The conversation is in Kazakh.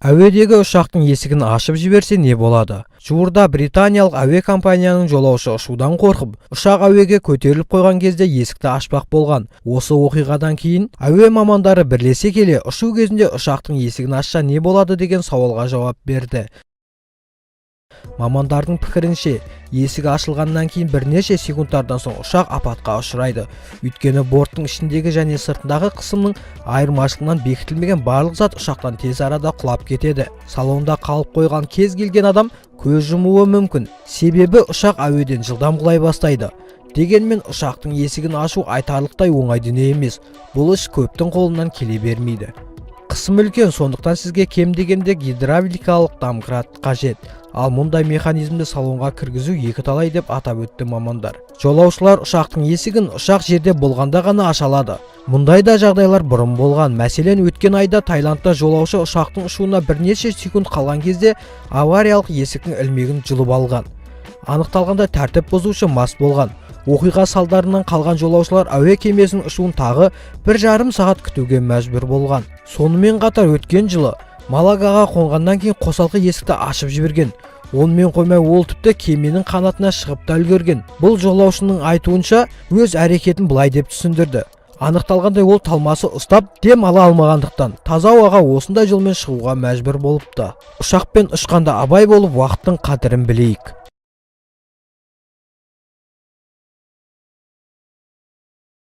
Әуедегі ұшақтың есігін ашып жіберсе, не болады? Жуырда британиялық әуе компанияның жолаушы ұшудан қорқып, ұшақ әуеге көтеріліп қойған кезде есікті ашпақ болған. Осы оқиғадан кейін әуе мамандары бірлесе келе, ұшу кезінде ұшақтың есігін ашса, не болады деген сауалға жауап берді. Мамандардың пікірінше, есік ашылғаннан кейін бірнеше секундтардан соң ұшақ апатқа ұшырайды. Өйткені борттың ішіндегі және сыртындағы қысымның айырмашылығынан бекітілмеген барлық зат ұшақтан тез арада құлап кетеді. Салонда қалып қойған кез келген адам көз жұмуы мүмкін, себебі ұшақ әуеден жылдам құлай бастайды. Дегенмен ұшақтың есігін ашу айтарлықтай оңай дүние емес. Бұл іс көптің қолынан келе бермейді. Қысым үлкен, сондықтан сізге кем дегенде гидравликалық домкрат қажет. Ал мұндай механизмді салонға кіргізу екіталай, деп атап өтті мамандар. Жолаушылар ұшақтың есігін ұшақ жерде болғанда ғана аша алады. Мұндай да жағдайлар бұрын болған. Мәселен, өткен айда Таиландта жолаушы ұшақтың ұшуына бірнеше секунд қалған кезде авариялық есіктің ілмегін жұлып алған. Анықталғандай, тәртіп бұзушы мас болған. Оқиға салдарынан қалған жолаушылар әуе кемесінің ұшуын тағы 1,5 сағат күтуге мәжбүр болған. Сонымен қатар өткен жылы Малагаға қонғаннан кейін қосалқы есікті ашып жіберген. Онымен қоймай, ол тіпті кеменің қанатына шығып та үлгерген. Бұл жолаушының айтуынша, өз әрекетін былай деп түсіндірді. Анықталғандай, ол талмасы ұстап, дем ала алмағандықтан таза ауаға осындай жолмен шығуға мәжбүр болыпты. Ұшақпен ұшқанда абай болып, уақыттың қадірін білейік.